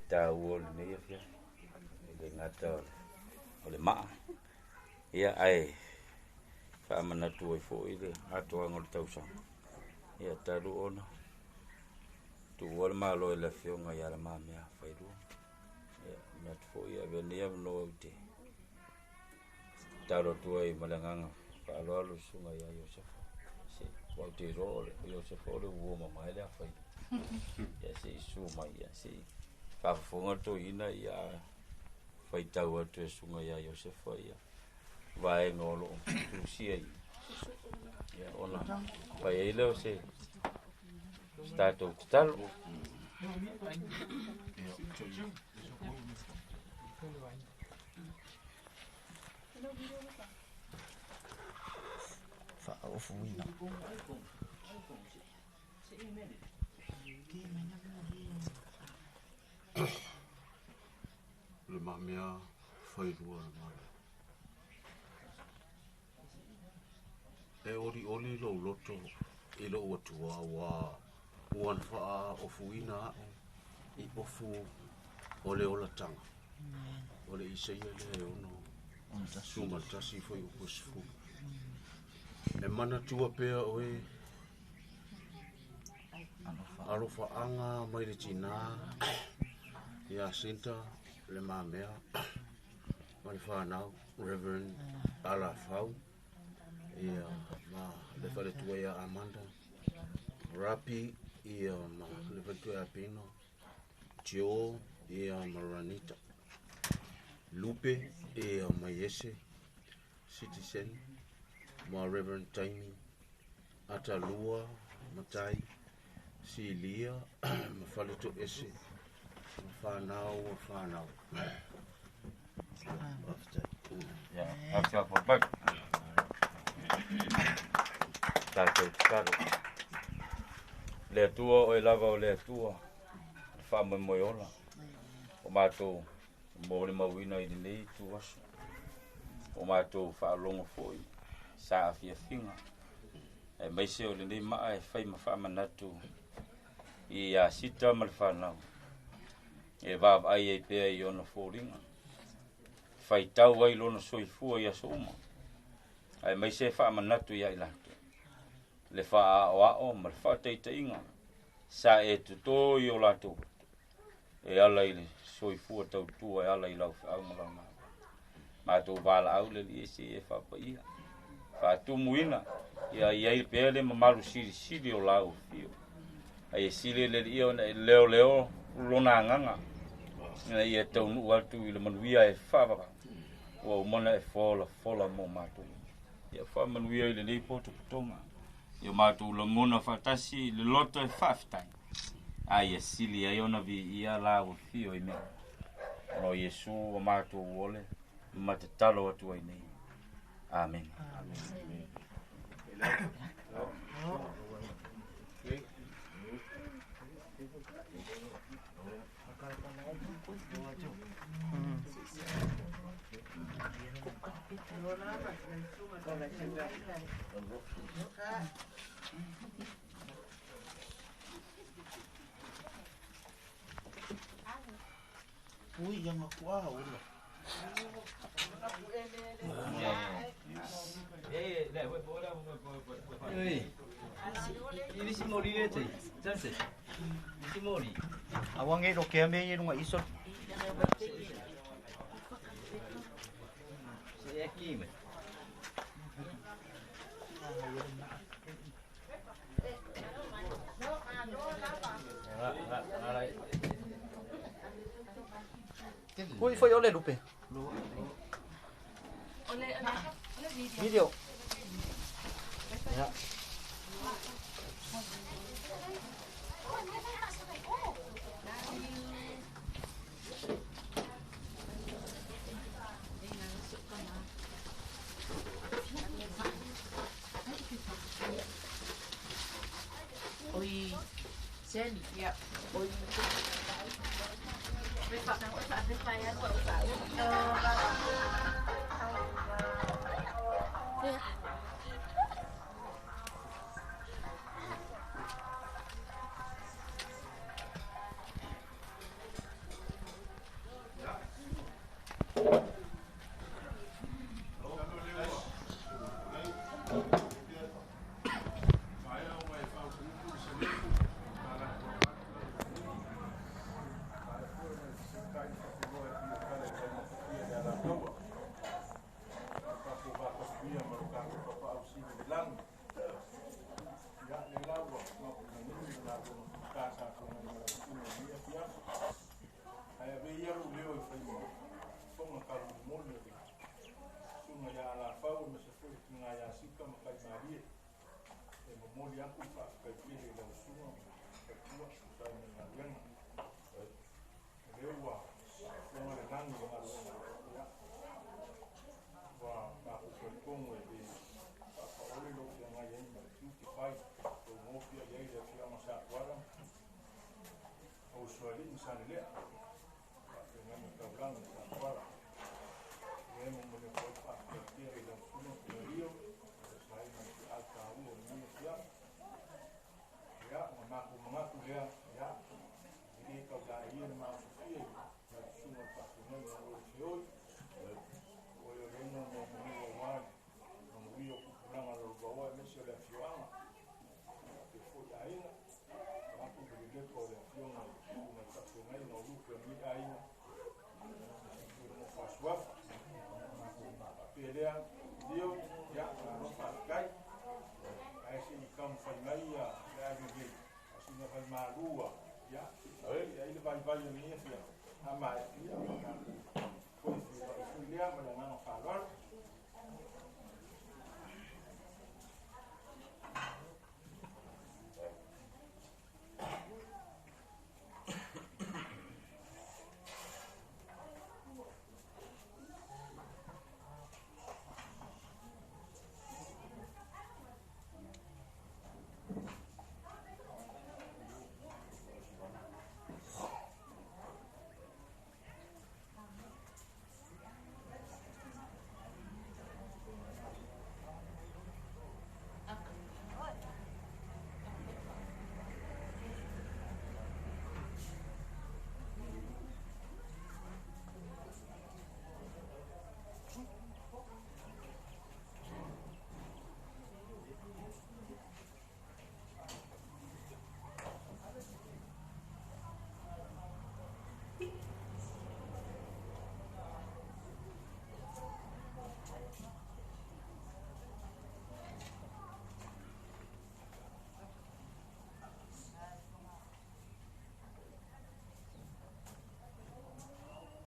taua o lenei afiafi. E le gata o le maa, ia ae faamanatu ai foi le atoaga o le tausaga, ia talu ona tuua le Malo i le Afioga ia Le Mamea Failua. Ia manatu foi e avea lenei avanoa ou te tatalo atu ai ma le agaga faaaloalo i le susuga ia Iosefa. Se aua ou te iloa o Iosefa o le uo mamae le afaina. Ia se i susu mai, ia se i faafofoga le toeaina ia faitau atu e le susuga ia Iosefa ia vaega o lo o tusia i ia ona fai ai lea o se tatou tatalo. Faaofuina. Le mamea failua le malo. E olioli lou loto i lou Atua ua ua na faaofuina a'u i ofu o le olataga. O le Isaia lea e 61 foi upu e 10. E manatua pea oe alofaaga mai le tinā ia Sinta Le Mamea ma le fanau Reverend Alafau ia ma le faletua ia Amanda Rapi ia ma le faletua ia Pino Joe ia ma Ranita Lupe ia ma Iese Citizen ma Reverend Taimi Atalua Matai Silia ma Faletoese ma whanau ma whanau. Ia, faafetai. Tatou tatalo. Le Atua oe lava o le Atua, le faamoemoe ola o matou molimauina i lenei ituaso. O matou faalogo foi saafiafiga, aemaise o lenei maa e fai ma faamanatu ia Sita ma le fanau, e vaavaai ai pea i ona foliga, faitau ai lona soifua i aso uma, aemaise e faamanatu ia i latou le faaaoao ma le faataitaiga sa e totō i o latou e ala i le soifua tautua e ala i lau feau ma lau galuega. Matou valaau le Alii se i e faapaia, faatumuina ia i ai pea le mamalu silisili o lau afio. Ai e sili le Alii ona e leoleo lona agaga ina ia taunuu atu i le manuia e faavavau ua uma ona e folafola mo matou. Ia faamanuia i lenei potopotoga i o matou lagona faatasi i le loto e faafetai, a ia sili ai ona viia lau afio i mea ona o Iesu ua matou ole ma tatalo atu ai nei. Amene. Ui, ia ngakua ula. Awange ro ke me runga iso. Hui foi ole lupe. Video. Ya. Oi, Jenny, ya. Oi. Momoli atu le faafetai tele i lau susuga ma le faletua e tusa ai ma le galuega. O lea ua faafofoga le lagi i le galuega, ia, ua matou talitonu e le faapaole lou feagai ai ma le tiute fai ua nofiai ai le afioaga o Satuala, o Usoalii ma Salelea, faafeagaiga taulagi i Satuala. O lea e momoli atu ai le faafetai tele i lau susuga Punalio e tusa ai ma le feau taua o lenei afiafi. Ia, ona matou manatu lea, ia, e le tau laeia le maosofia i lau susuga i le faafeagaiga o le Feoi, o oe o le nonomanu aua le manuia o tupulaga lalovaoa aemaise o le afioaga, faapea foi aiga. Manatu le lelepa o le afioga i le susuga i le faafeagaiga o lupe o lenei aiga, le faasuafa. Faapea lea, Leo, ia, malo faafetai. Ae se i taumafai mai le ave sina vaimalua, ia, se i faapea ai le vaivai o lenei afiafi, a maea, ia, ona tatou toe feiloai foi lea ma le agaga faaaloalo.